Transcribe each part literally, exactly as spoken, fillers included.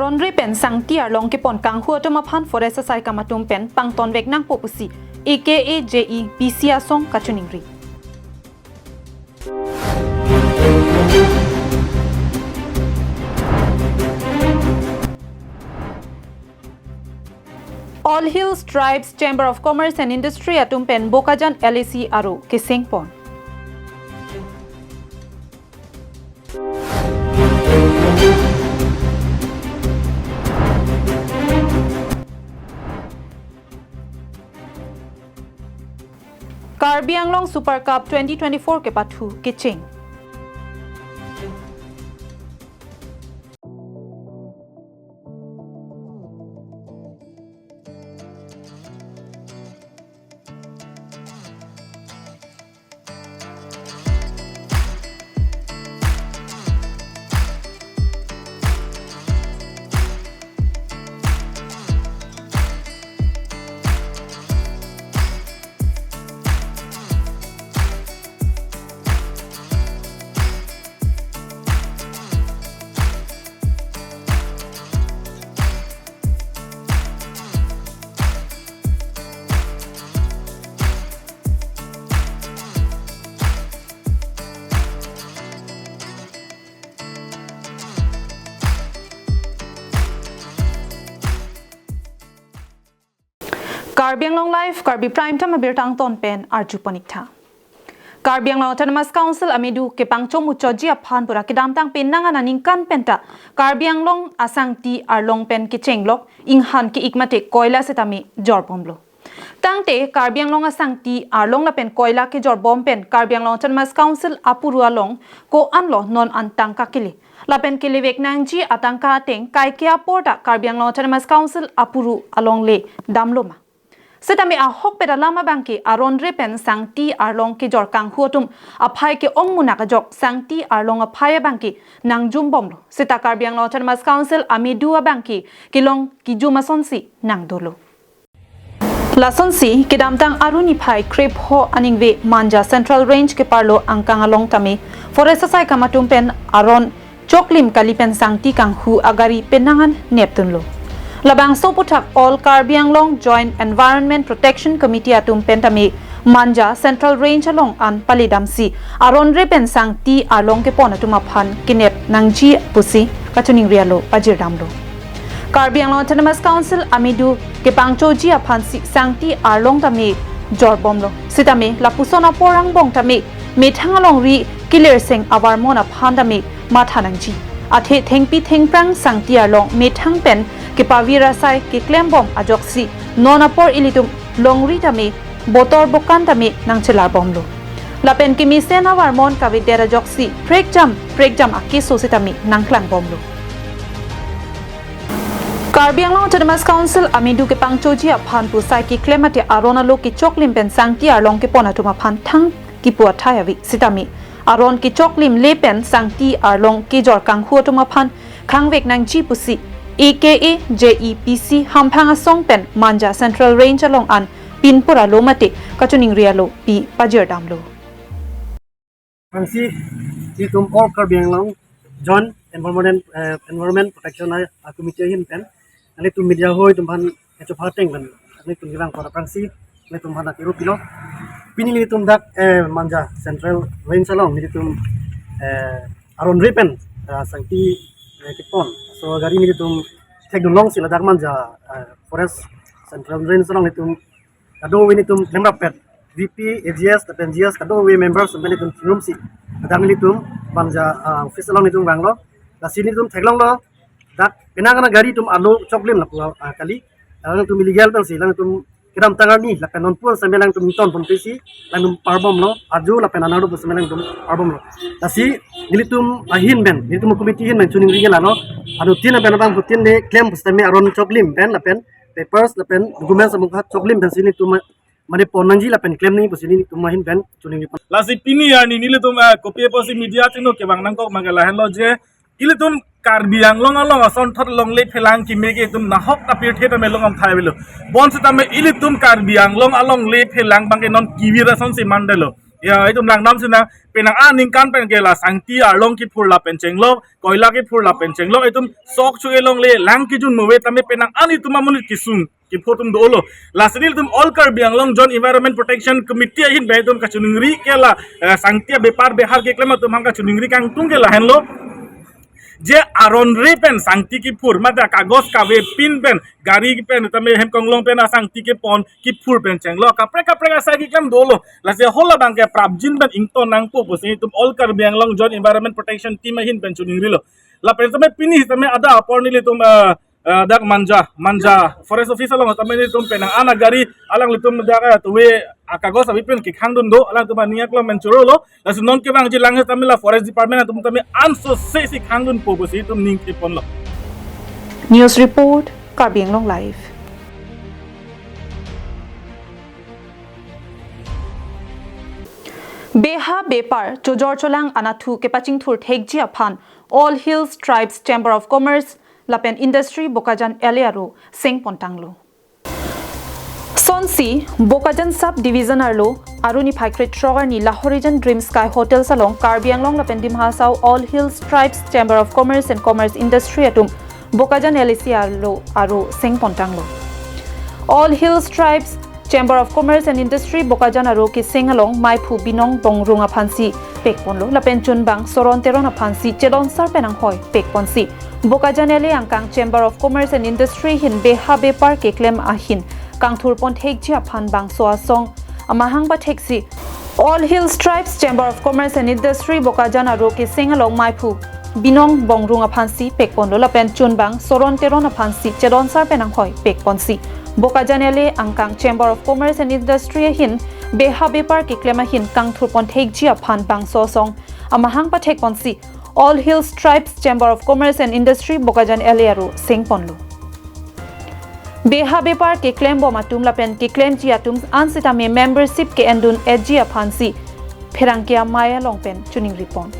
Aronre pen sangti arlong kepon kanghu atum aphan forest asaikam atum pen pangtonvek nangpo pusi A K A J E P C asong kachiningri. All Hills Tribes Chamber of Commerce and Industry atum pen Bokajan L A C aro kesengpon. Karbi Anglong Super Cup twenty twenty-four kepathu kecheng. Karbi Anglong Live, Karbi Prime Time abirta angton pen arju pon ik tha. Karbi Anglong Autonomous Council amedu kepangchom muchotji aphan pura kedamtang penang aningkan penta Karbi Anglong asangti arlong pen kechenglok inghan ke-ik mate koila setame jorbomlo. Tangte Karbi Anglong asangti arlong lapen koila kejorbom pen Karbi Anglong Autonomous Council apuru along ko-anlo non an tangka kele. Lapen kelevek nangji atangka ateng kaike apor ta Karbi Anglong Autonomous Council apuru along le damlo ma. Setame ahokpet alam abangke aronre pen sangti arlong kejor kanghu atum aphai ke-ong munak ajok sangti arlong aphai abangke nangjumbomlo. Seta Karbi Anglong Autonomous Council amedu abangke kelong kejum asonsi nangdolo. Lasonsi kedamtang arni phai krepho aningve Manja Central Range keparlo angkang along tame forest asaikam atum pen aron choklim kali pen sangti kanghu agari penang an nepdunlo. Labangso aputhak All Karbi Anglong Joint Environment Protection Committee atum pen tame Manja Central Range along an palidamsi aronre pen sangti arlong kepon atum aphan kenep nangji pusi kachiningri alo pajirdamlo. Karbi Anglong Autonomous Council amedu kepangchotji aphansi sangti arlong tame jorbomlo. Setame lapuson apor angbong tame methang alongri kilirseng avarmon aphan tame matha nangji. Athe thengpi thengphrang sangti arlong methang pen kepavir asai keklembom ajoksi non apor ilitum longri tame botor bokan tame nangchelarbomlo. Lapen kemesen avarmon kavedet ajoksi prekjam prekjam akeso setame nangklangbomlo. Karbi Anglong Autonomous Council amedu kepangchotji aphan pu sai keklem mate aron alo kechoklim pen sangti arlong kepon atum aphan thang kipu athai ave setame aron kechoklim le pen sangti arlong kejor kanghu atum aphan khangvek nangji pusi A K A J E P C hamphang asong pen Manja Central Range along an pinpur alo mate kachiningri alo pi pajirdamlo. Aphrangsi, ilitum All Karbi Anglong Joint Environment, eh, Environment Protection a, a Committee ahin pen, nanglitum media hoi atum aphan kecho phateng pen, nanglitum kevang apor aphrangsi, nanglitum aphan akiru pilo. Pini nelitum dak, eh, Manja Central Range along, nelitum, eh, aronre pen, eh, sangti, eh, kepon. So, gari nelitum thekdunlongsi ladak Manja, eh, Forest Central Range along nelitum kadokave nelitum klemrappet, V P, A G S, lapen G S, kadokave members, lapen nelitum chingrumsi. Ladak nelitum Manja, ah, office along nelitum vanglo. Lasi nelitum theklonglo, dak penang an gari atum alo choklim lapu, ah, kali. Alangtum illegal pensi, alangtum kedamtang arni, lapen non pu setame alangtum ingtonponpe si, alangtum parbomlo, ajo lapen anerlo pu setame alangtum parbomlo. Lasi, nelitum ahin pen, nelitum committee ahin pen chiningri ke lalo, anuttin pen abangphutin le klem pu setame aron choklim pen, lapen papers lapen documents amukha choklim pensi nelitum mane pon nangji lapen klem nangji pusi nelitum ahin pen chiningri pon. Lasi pini arni nelitum, ah, kopi apotsi media atum kevang nangkok ma ke lahenlo je ilitum Karbi Anglong along asonthot longle phelang keme ke itum nahok ta pirthe tame long amthai avelo. Bonsetame ilitum Karbi Anglong alongle phelang abangke non kevir asonsi mandetlo. Ya, itum langdam sinang, penang aningkan pen ke la sangti arlong kiphur lapen chenglok, koila kiphur lapen chenglok, itum sok chu elongle, lang kijun move tame penang an itum amonit kisung kiphur atum dolo. Lasi nelitum All Karbi Anglong Joint Environment Protection Committee ahin pen itum kachiningri ke la, eh, sangti abepar behar keklem atum aphan kachiningri kangtung ke lahenlo. Je aron re pen sangti kiphur, mate kagos kave pin pen, gari pen, tame hem konglong pen asangti kepon, kiphur pen chenglok, kaprek kaprek asai keklem dolo. Lasi hala abang ke prapjin pen ington nangpo pusi itum All Karbi Anglong Joint Environment Protection Team ahin pen chiningrilo. Lapen tame pini tame ada apor nelitum, eh, eh, dak Manja, Manja Forest Office along tame nelitum penang an agari, alanglitum dak, eh, tuwe akagos avi pen kekhangdun do, alangtum aning aklong pen chorolo. Lasi non kevangji lang tame la Forest Department atum tame ansose si khangdunpo pusi itum ning theponlo. News report, Karbi Anglong Live. Beha bepar chojor cholang anatthu kepachingthur thekji aphan All Hills Tribes Chamber of Commerce lapen Industry Bokajan L A aro seng pontanglo. Sonsi, Bokajan Sub Division arlo, arni phai krethrok arni Lahorijan Dream Sky Hotels along, Karbi Anglong lapen Dima Hasao All Hills Tribes Chamber of Commerce and Commerce Industry atum, Bokajan L A C arlo aro seng pontanglo. All Hills Tribes Chamber of Commerce and Industry Bokajan aro keseng along maiphu Binong Bongrung aphansi pekponlo, lapen chunbang Soron Teron aphansi chedonsar pen anghoi pekponsi Bokajan L A angkang Chamber of Commerce and Industry ahin beha bepar keklem ahin kangthur pon thekji aphan bangso asong amahang patheksi All Hills Tribes Chamber of Commerce and Industry Bokajan aro keseng along maiphu Binong Bongrung aphansi pekponlo, lapen chunbang Soron Teron aphansi chedonsar pen anghoi pekponsi Bokajan L A angkang Chamber of Commerce and Industry ahin beha bepar keklem ahin kangthur pon thekji aphan bangso asong amahang pathekponsi All Hills Tribes Chamber of Commerce and Industry Bokajan L A aro seng ponlo. Beha bepar keklem bom atum lapen keklemji atum an sitame membership ke-endun etji aphansi pherangke amei along pen chiningri pon.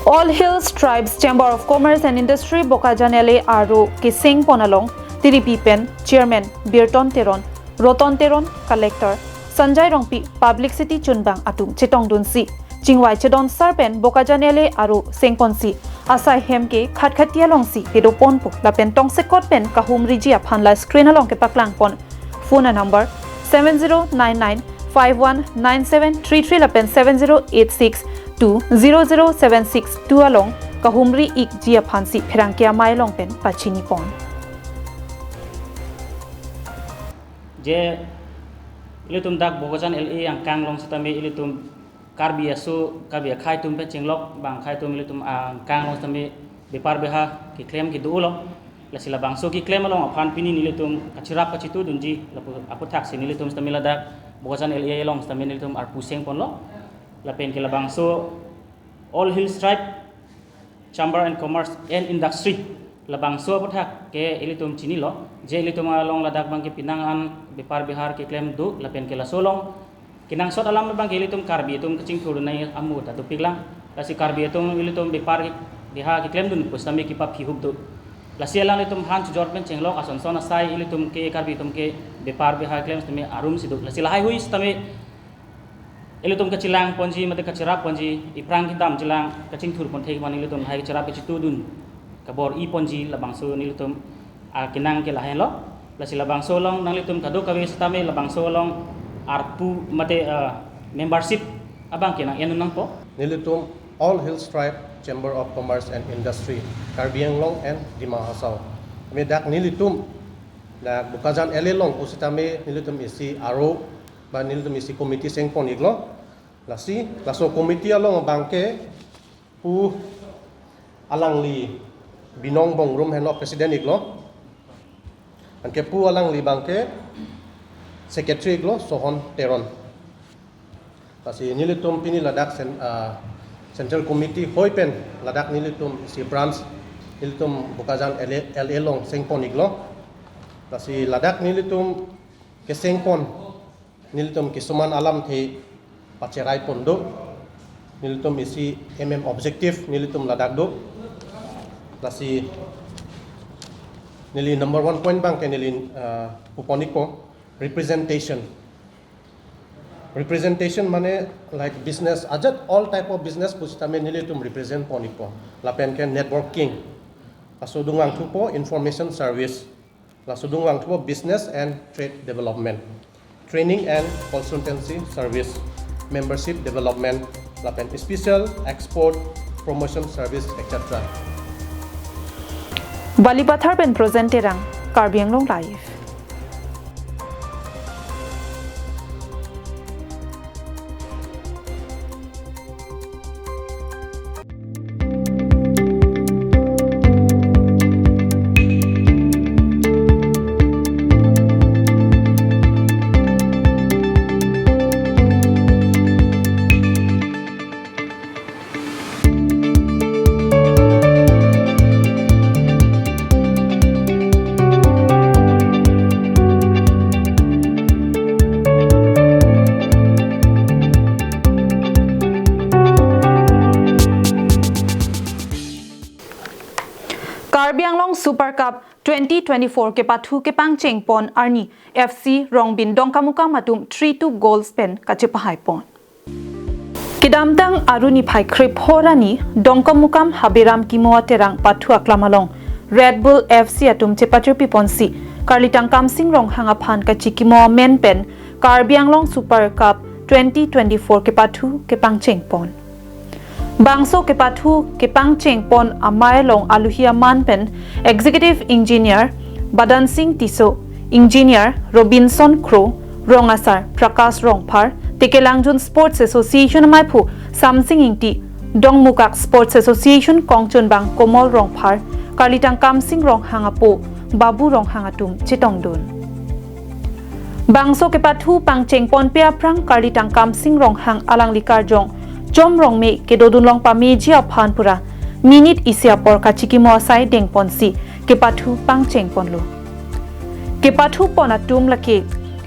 All Hills Tribes Chamber of Commerce and Industry Bokajan L A aro keseng pon along tiripi pen Chairman Birton Teron, Roton Teron, Collector Sanjay Rongpi, Publicity chunbang atum chetongdunsi chingvai chedonsar pen Bokajan L A aro seng ponsi asai hem ke khatkhati alongsi kedo ponpo, lapen tongsekot pen kahumriji aphan la screen along kepaklang pon. Phone number seven zero nine nine five one nine seven three three lapen seven zero eight six two zero zero seven six two along kahumri ikji aphansi pherangke amei along pen pachini pon. Je ilitum dak Bokajan L A angkang along sitame ilitum Karbi aso, Karbi akhei atum pen chenglok, bang akhei atum ilitum angkang along sitame bepar beha keklem kedo-olo. Lasi labangso keklem along aphan pini nelitum kachirap kachitudunji, lapu aputhak si nelitum sitame ladak Bokajan L A along sitame nelitum arpu seng ponlo. Lapen ke labangso All Hills Tribe Chamber and Commerce and Industry, labangso aputhak ke ilitum chinilo, je ilitum along ladak abang ke penang an bepar behar keklem do, lapen ke laso along kenangsot alam abang ke ilitum Karbi atum kachingthurdun nai amu ta dopiklang. Lasi Karbi atum ilitum bepar ke, beha keklemdun pusitame kepaphihup do. Lasi alanglitum han chojor pen chenglok, ason son asai ilitum ke Karbi atum ke bepar beha keklem sitame arum si do. Lasi lahaihui sitame ilitum kachelang ponji, mate kachirap ponji, iphrang kedam chelang, kachingthur pon thek man ilitum lahai kachirap kachitudun kabor-i ponji, labangso nelitum akenang ke lahenlo. Lasi labangso along nanglitum kadokave sitame labangso along arpu mate, eh, membership abang ke nang-en nangpo. Nelitum All Hills Tribe Chamber of Commerce and Industry, Karbi Anglong and Dima Hasao, medak nelitum dak Bokajan L A along pusitame nelitum isi aro ba nelitum isi committee seng pon iklo. Lasi laso committee along abang ke pu alangli Binong Bongrung henlo president iklo. Anke pu alangli abang ke secretary iklo Soron Teron. Lasi nelitum pini ladak cen-, ah, central committee hoi pen ladak nelitum isi branch nelitum Bokajan L A, L A along seng pon iklo. Lasi ladak nelitum keseng pon nelitum kisuman alamthe pacherai pon do. Nelitum isi aim and objective nelitum ladak do. Lasi neli number one point abang ke neli, ah, pu pon ikpo, representation. Representation mane like business, ajat all type of business pusitame nelitum represent pon-ikpo. Lapen ke networking. Laso adung vangthupo information service. Laso adung vangthupo business and trade development. Training and consultancy service. Membership development. Lapen special export promotion service, et cetera. Balipathar pen Projen Terang, Karbi Anglong Live. Karbi Anglong Super Cup twenty twenty-four kepathu kepangcheng pon arni F C Rongbin Dongkamukam atum three two goals pen kachepahai pon. Kedamtang Arni phai kre-pho arni Dongkamukam Haberam Kimo Aterang pathu aklam along Red Bull F C atum chepachirpi ponsi Karlitang Kamsing Ronghang aphan kachikimo amen pen Karbi Anglong Super Cup twenty twenty-four kepathu kepangcheng pon. Bangso kepathu kepangcheng pon amei along aluhi aman pen Executive Engineer Badan Singh Tisso, Engineer Robinson Kro, Rong Asar Prakash Rongphar, Tekelangjun Sports Association ameiphu Samsing Ingti, Dongmukak Sports Association kongchunbang Komol Rongphar, Karlitang Kamsing Ronghang apo Babu Ronghang atum chetongdun. Bangso kepathu pangcheng ponpe aphrang Karlitang Kamsing Ronghang alangli karjong Chom Rongme kedodun long pameji aphan pura minute isi apor kachikimo asai dengponsi kepathu pangcheng ponlo. Kepathu pon atum lake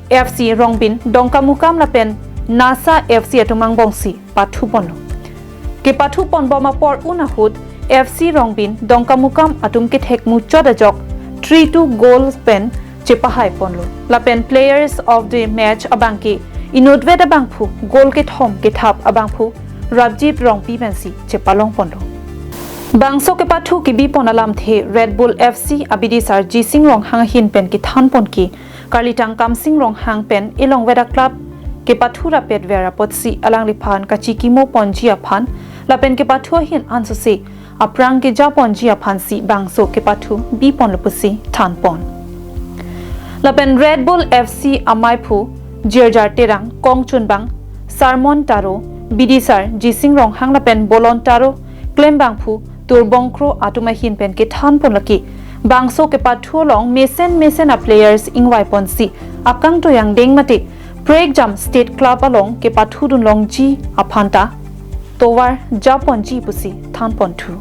F C Rongbin Dongkamukam lapen NASA F C atum angbongsi pathu ponlo. Kepathu ponbom apor un ahut F C Rongbin Dongkamukam atum kethek muchot ajok three two goals pen chepahai ponlo. Lapen Players of the Match abangke inutvet abangphu goal kethom kethap abangphu Rajib Rongpi pensi chepalong ponlo. Bangso kepathu kebi pon alamthe Red Bull F C abidisar Jising Ronghang ahin pen kethan pon ke Karlitang Kamsing Ronghang pen elongvet a-club kepathu rapet ver apotsi alangliphan kachikimo ponji aphan lapen kepathu ahin ansose aphrang keja ponji aphansi bangso kepathu bi ponlo pusi than pon. Lapen Red Bull F C ameiphu Jirjar Terang, kongchunbang Sarmon Taro, bidisar Jising Ronghang lapen Bolon Taro, klembangphu Turbong Kro atum ahin pen kethan pon lake bangso kepathu along mesen mesen a-players ingvai ponsi akangtoyang deng mate prekjam State Club along kepathudun longji aphan ta tovar ja ponji pusi than ponthu.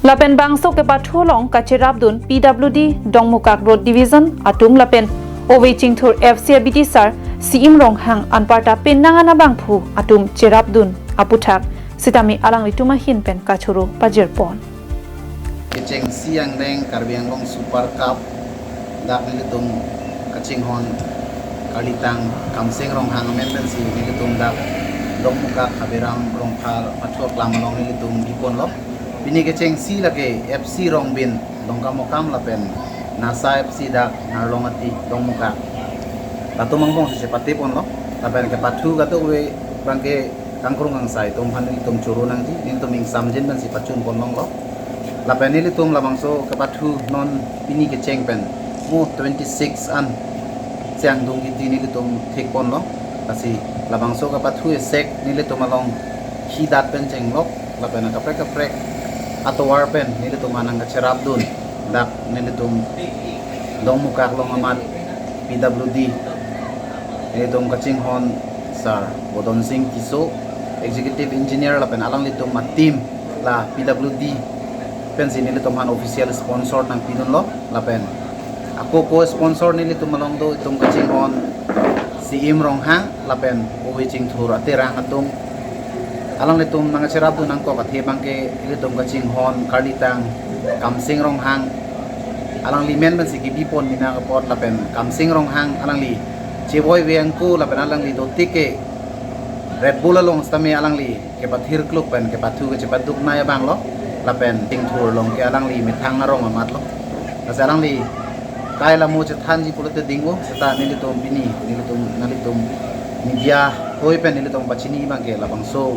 Lapen bangso kepathu along kacherapdun P W D Dongmukak Road Division atum lapen Ove Chingthur F C abidisar Siim Ronghang anparta penang an abangphu atum cherapdun aputhak sitame alanglitum ahin pen kachoro pajir pon. Kechengsi angdeng Karbi Anglong Super Cup dak nelitum kachinghon Karlitang Kamsing Ronghang amen pensi nelitum dak Dongmukak Haberam Rongphar pathu aklam along nelitum bi ponlo. Pini kechengsi lake F C Rongbin Dongkamukam lapen NASA F C dak Narlong Ati Dongmukak, latum angbongsi chepate ponlo. Lapen kepathu kadokave abangke kangkrung kangsai atum aphan nelitum choro nangji, nelitum ingsamjin pensi pachun pon longlo. Lapen nelitum labangso kepathu non pini kecheng pen mo twenty-six an chengdun kiti nelitum thik ponlo. Lasi labangso kepathu esek nelitum along khidat pen chenglok lapen kaprek kaprek atovar pen nelitum anang kacherapdun dak nelitum Dongmukak along amat P W D nelitum kachinghon Sar Bodon Singh Tisso, Executive Engineer lapen alanglitum a-team la P W D pensi nelitum aphan official sponsor nangpidunlo lapen ako co-sponsor nelitum along do itum kachinghon Siim Ronghang lapen Ove Chingthur Aterang atum, alanglitum nangcherapdun nangkok athe abangke ilitum kachinghon Karlitang Kamsing Ronghang, alangli men pensi kebi pon mina kapot lapen Kamsing Ronghang alangli Chevoi vengku lapen alangli dotik ke Red Bull along sitame alangli kepathir kluk pen kepathu kechepaduk nai abang lo, lapen chingthur along ke alangli methang arong amat lo. Lasi alangli kai lamo chethanji pulote ding-o, seta nelitum pini, nelitum, nelitum media hoi pen nelitum pachini abang ke labangso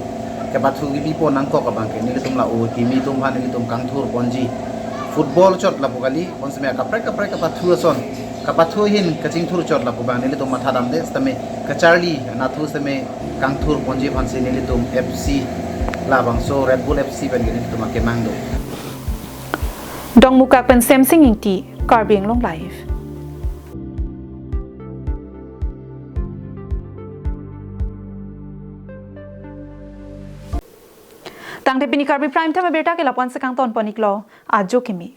kepathu kebi pon nangkok abang ke nelitum la-o kimi atum aphan nelitum kangthur ponji. Football chot lapu kali, bonsitame kaprek kaprek kepathu ason, kepathu ahin kachingthur chot lapu abang nelitum mathadamde sitame kacharli anatthu sitame kangthur ponji aphansi nelitum F C labangso Red Bull F C pen ke nelitum akemang do. Dongmukak pen Semsing Ingti, Karbi Anglong Live. Tangte pini Karbi Prime Time abirta ke lapu-ansi kangton pon-iklo, ajo kimi.